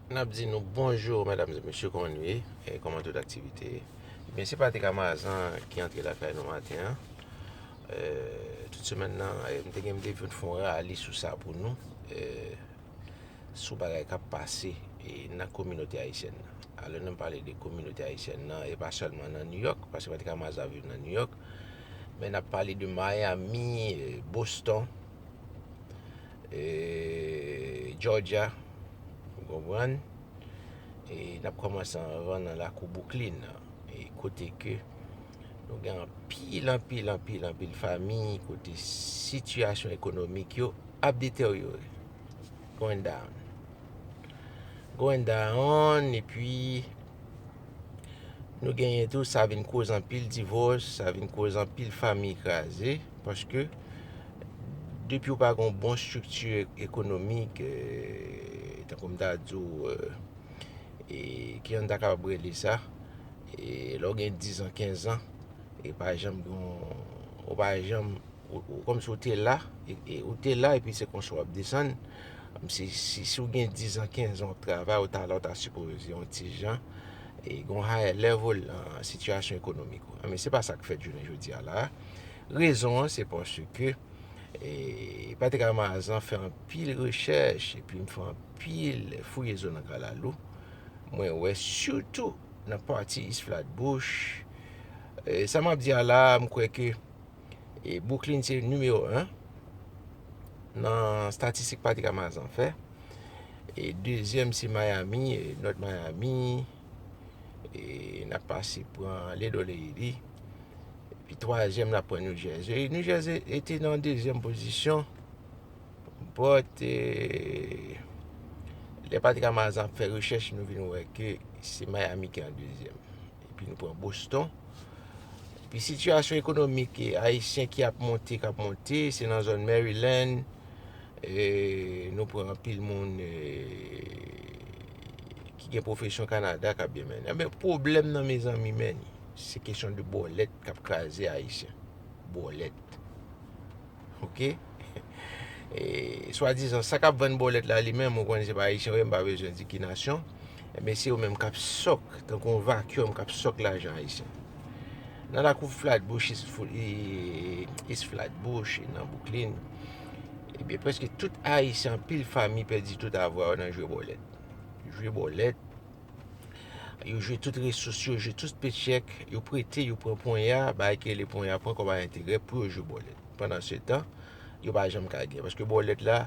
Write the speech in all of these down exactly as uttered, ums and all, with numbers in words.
N ap di nou bonjou, medam e mesye, kòman nou ye? E kòman tout aktivite ye? Ebyen, se Patrick Amazan ki antre lakay nou maten an. E, tout semèn nan, e, m te gen, m te vin fè yon rali sou sa pou nou, e, sou bagay k ap pase, e, nan kominote ayisyèn nan. Alò, lè m pale de kominote ayisyèn nan, e pa sèlman nan New York, paske Patrick Amazan viv nan New York, men n ap pale de Miami, e, Boston, e, Georgia, ou konprann? E n ap kòmanse anvan nan lakou Brooklyn nan, e kote ke nou gen anpil, anpil, anpil, anpil fanmi kote sitiyasyon ekonomik yo ap deteryore, going down. Going down, epi nou genyen tou, sa vin koz anpil divòs, sa vin koz anpil fanmi kraze, paske depi w pa gen yon bon estrikti ekonomik, e, tankou m ta di w, e, e, ki jan n ta kapab rele sa, e, lè w gen diz an, kenz an, e pa janm gen yon, ou pa janm, ou, ou, kòmsi w te la, e, e, ou te la, epi se konsa w ap desann. Si, si, si w gen diz an, kenz an w ap travay, ou ta la, ou ta sipoze yon ti jan, e, gen yon higher level nan sitiyasyon ekonomik ou. Men se pa sa k fèt jounen jodi a la. Rezon an, se paske, e, Patrick Amazan fè anpil rechèch, epi m fè anpil fouye zo nan kalalou. Mwen wè, sitou nan pati East Flatbush, e, sa m ap di a la, m kwè ke, e, Brooklyn se nimewo en nan estatistik Patrick Amazan fè. E dezyèm se Miami, e, North Miami. E n ap pase pran Little Haiti. Epi twazyèm, n ap pran New Jersey. New Jersey te nan dezyèm pozisyon. But, e, lè Patrick Amazan ap fè rechèch, nou vin wè ke se Miami ki an dezyèm. Epi nou pran Boston. Epi sitiyasyon ekonomik, e, ayisyen ki ap monte, k ap monte, se nan zòn Maryland. E, nou pran anpil moun, e, ki gen pwofesyon Kanada k ap byen mennen. Men pwoblèm nan, mezanmi, men, se kesyon de bòlèt k ap kraze ayisyen. Bòlèt. Oke? E, swadizan, sa k ap vann bòlèt la li menm, ou konnen se pa ayisyen, m pa bezwen di ki nasyon. Ebyen, se yo menm k ap sòk, tankou yon vakyòm k ap sòk lajan ayisyen. Nan lakou Flatbush, East Fu-, e, East Flatbush, e nan Brooklyn, ebyen, prèske tout ayisyen, anpil fanmi pèdi tout avwa yo nan jwe bòlèt. Jwe bòlèt, yo jwe tout resous yo, jwe tout pechèk, yo prete, yo pran ponya, bagay ki rele ponya, pran kòb a enterè pou yo jwe bòlèt. Pandan se tan, yo pa janm ka gen. Paske bòlèt la,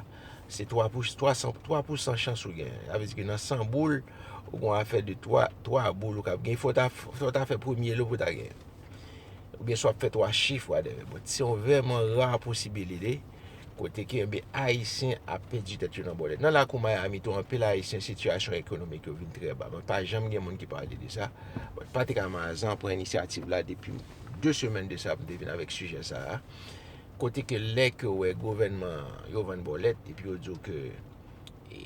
se twa pou, twa san, twa pou san chans ou gen. Sa vle di ke nan san boul, ou gen yon afè de twa, twa boul ou kab gen. Fò w ta, fò w ta fè premye lo pou w ta gen. Oubyen si w ap fè twa chif, whatever. But se yon vrèman ra posibilite kote ke, enben, Ayisyen ap pèdi tèt yo nan bòlèt. Nan lakou Miami tou, anpil Ayisyen, sitiyasyon ekonomik yo vin trè ba. But pa janm gen moun ki pale de sa. But Patrick Amazan pran inisyativ la depi de semèn de sa pou m te vin avèk sijè sa a. Kote ke lè ke w wè gouvènman yo vann bòlèt, epi yo di w ke, e,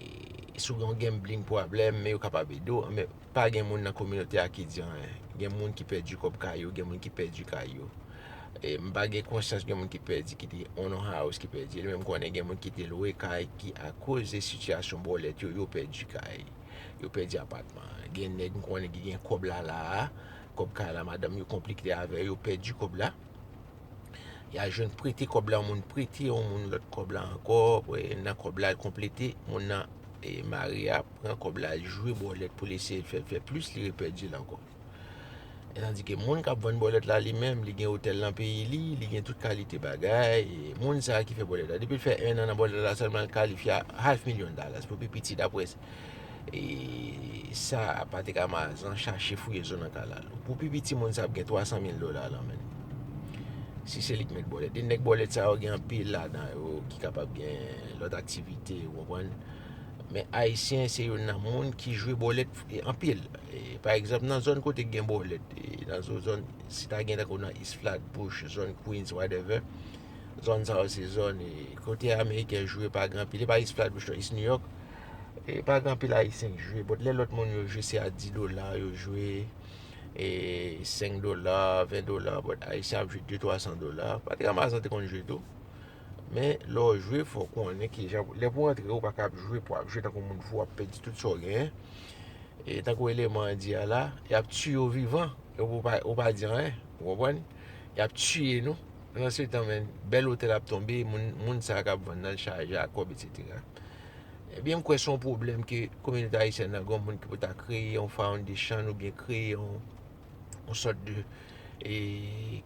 si w gen yon gambling pwoblèm, men yo kapab ede w, men pa gen moun nan kominote a ki di anyen. Gen moun ki pèdi kòb kay yo, gen moun ki pèdi kay yo. E, m pa gen konsyans gen moun ki pèdi, ki te own a house, ki pèdi. Li menm konnen gen moun ki te lwe kay, ki akoz de sitiyasyon bòlèt yo, yo pèdi kay. Yo pèdi apatman. Gen nèg m konnen ki gen kòb la la a, kòb kay la, madanm yo konplike avè yo, pèdi kòb la. Y a jwenn prete kòb la, yon moun prete yon moun lòt kòb la ankò, e, nan kòb la, l konplete, moun nan, e, mari a pran kòb la, l jwe bòlèt pou l eseye fè l fè plis, li repèdi l ankò. E tandike moun k ap vann bòlèt la, li menm, li gen otèl nan peyi li, li gen tout kalite bagay, e, moun sa a ki fè bòlèt la, depi l fè en an nan bòlèt la sèlman, l kalifye a half million dollars pou pi piti, daprè e sa Patrick Amazan chache fouye zo nan kalalou. Pou pi piti moun sa ap gen twa san mil dola lan men l. Si se li k mèt bòlèt. E nèg bòlèt sa yo gen anpil ladan yo ki kapab gen lòt aktivite, ou konprann. Men Ayisyen se youn nan moun ki jwe bòlèt, e, anpil. E, pa egzanp, nan zòn kote k gen bòlèt, e, nan zòn, zòn, si ta gen tankou nan East Flatbush, zòn Queens, whatever, zòn sa yo se zòn, e, kote Ameriken jwe pa gen anpil. E pa East Flatbush non, East New York. E pa gen anpil Ayisyen k jwe, but lè lòt moun yo jwe, se a dis dola yo jwe, e senk dola, ven dola, but Ayisyen ap jwe de twa san dola. Patrick Amazan te konn jwe tou. Men lè w jwe, fò w konnen ki jan, lè pou w antre, ou pa ka ap jwe pou w ap jwe tankou moun fou, w ap pèdi tout sa w genyen. E tankou eleman an di a la, y ap tiye w vivan, e ou pa, ou pa di anyen, ou konprann? Y ap tiye nou. Pandan se tan, men, bèl otèl ap tonbe, moun, moun sa a k ap vann nan, l chaje ak kòb, etsetera. Ebyen, m kwè se yon pwoblèm ke kominote ayisyèn nan, gen yon moun ki pou ta kreye yon foundation oubyen kreye yon, yon sòt de, e,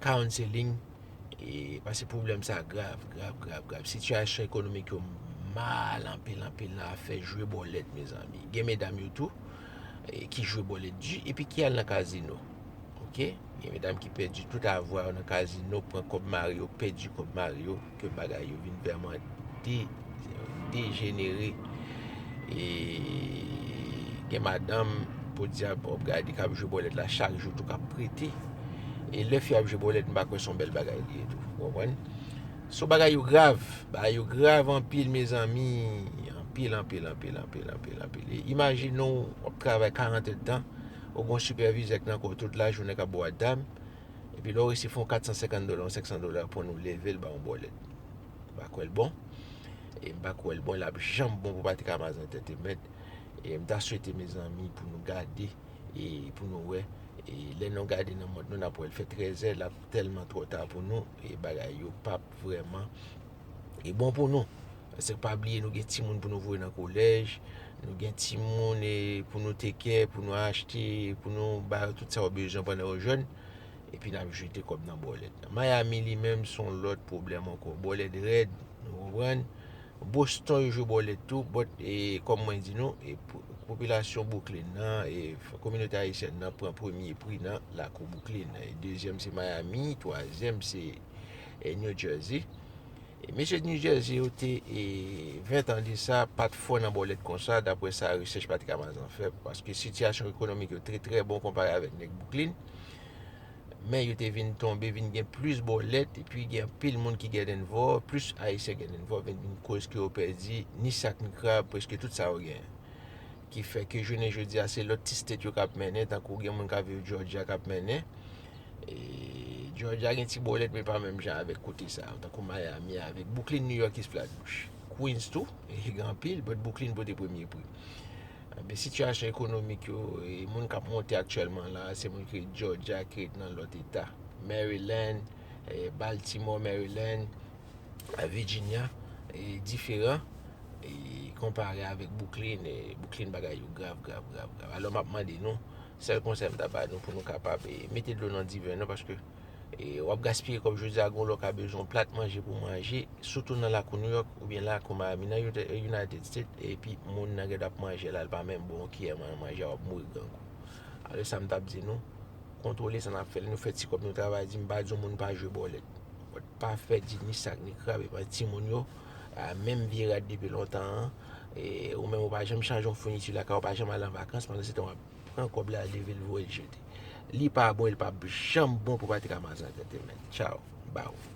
counseling, e, paske pwoblèm sa grav, grav, grav, grav. Sitiyasyon ekonomik yo mal anpil, anpil nan afè jwe bòlèt, mezanmi. Gen medam yo tou, e, ki jwe bòlèt di, epi ki al nan kazino. Oke? Gen medam ki pèdi tout avwa yo nan kazino, pran kòb mari yo, pèdi kòb mari yo, ke bagay yo vin vrèman de-, dejenere. E gen madanm, podyab, w ap gade k ap jwe bòlèt la chak jou tou, k ap prete. E lè fi ap jwe bòlèt, m pa kwè se yon bèl bagay li ye tou. Ou konprann? So, bagay yo grav. Bagay yo grav anpil, mezanmi. Anpil, anpil, anpil, anpil, anpil, anpil. E imajine w, w ap travay karant èdtan, ou gen yon sipèvizè k nan kò w tout lajounen k ap ba w dam, epi lè w resi fè yon kat san senkant dola, yon senk san dola, pran nou leve l ba yon bòlèt. M pa kwè l bon. E m pa kwè l bon, l ap janm bon pou Patrick Amazan Entertainment. E m ta swete, mezanmi, pou nou gade, e pou nou wè. E lè nou gade nan mont nou, n ap wè l fè trèzè, l ap tèlman twò ta pou nou, e bagay yo p ap vrèman e bon pou nou. Paske pa bliye, nou gen timoun pou nou voye nan kolèj, nou gen timoun, e, pou nou take care, pou nou achte, pou nou ba yo tout sa yo bezwen pandan yo jèn, epi n ap jete kòb nan bòlèt. Miami li menm se yon lòt pwoblèm ankò. Bòlèt rèd, nou konprann. Boston yo jwe bòlèt tou, but, e, kòm mwen di nou, e, po-, popilasyon Brooklyn nan, e, f-, kominote ayisyèn nan pran premye pri nan lakou Brooklyn nan. E dezyèm se Miami, twazyèm se, e, New Jersey. E mesye New Jersey yo te, e, ven tan de sa, pa t fò nan bòlèt konsa, daprè sa rechèch Patrick Amazan fè, paske sitiyasyon ekonomik yo te trè bon konpare avèk nèg Brooklyn. Men yo te vin tonbe, vin gen plis bòlèt, epi gen anpil moun ki get involved, plis Ayisyen get involved, vin, vin koz ke yo pèdi ni sak ni krab, prèske tout sa yo genyen. Ki fè ke jounen jodi a, se lòt ti state yo k ap mennen, tankou gen moun k ap viv Georgia k ap mennen. E, Georgia gen ti bòlèt, men pa menm jan avèk kote sa yo, tankou Miami avèk Brooklyn, New York is Flatbush. Queens tou, e, gen anpil, but Brooklyn pote premye pri. Ebyen, sitiyasyon ekonomik yo, e, moun k ap monte aktyèlman la, se moun ki ret Georgia, ki ret nan lòt eta. Maryland, e, Baltimore, Maryland, Virginia, e, diferan, e, konpare avèk Brooklyn, e, Brooklyn bagay yo grav, grav, grav, grav. Alò, m ap mande nou, sèl konsèy m ta ba nou pou nou kapab, e, mete dlo nan diven nou, paske, e, w ap gaspiye kòb jodi a, gen lè w ka bezwen yon plat manje pou manje, sitou nan lakou New York oubyen lakou Miami, nan Uni-, United States, epi moun nan gen dwa ap manje la, l pa menm bon kiyè man-, manje a, w ap mouri grangou. Alò, sa m t ap di nou, kontwole sa n ap fè, lè nou fè ti kòb nou travay di, m pa di yon moun pa jwe bòlèt. But pa fè di ni sak ni krab epa timoun yo, a, menm vye rad depi lontan an, e, ou menm ou pa janm chanje yon founiti lakay ou, pa janm al an vakans, pandan se tan w ap pran kòb la, leve l, voye l jete. Li pa bon, e l p ap janm bon pou Patrick Amazan Entertainment. Tchaw, baww.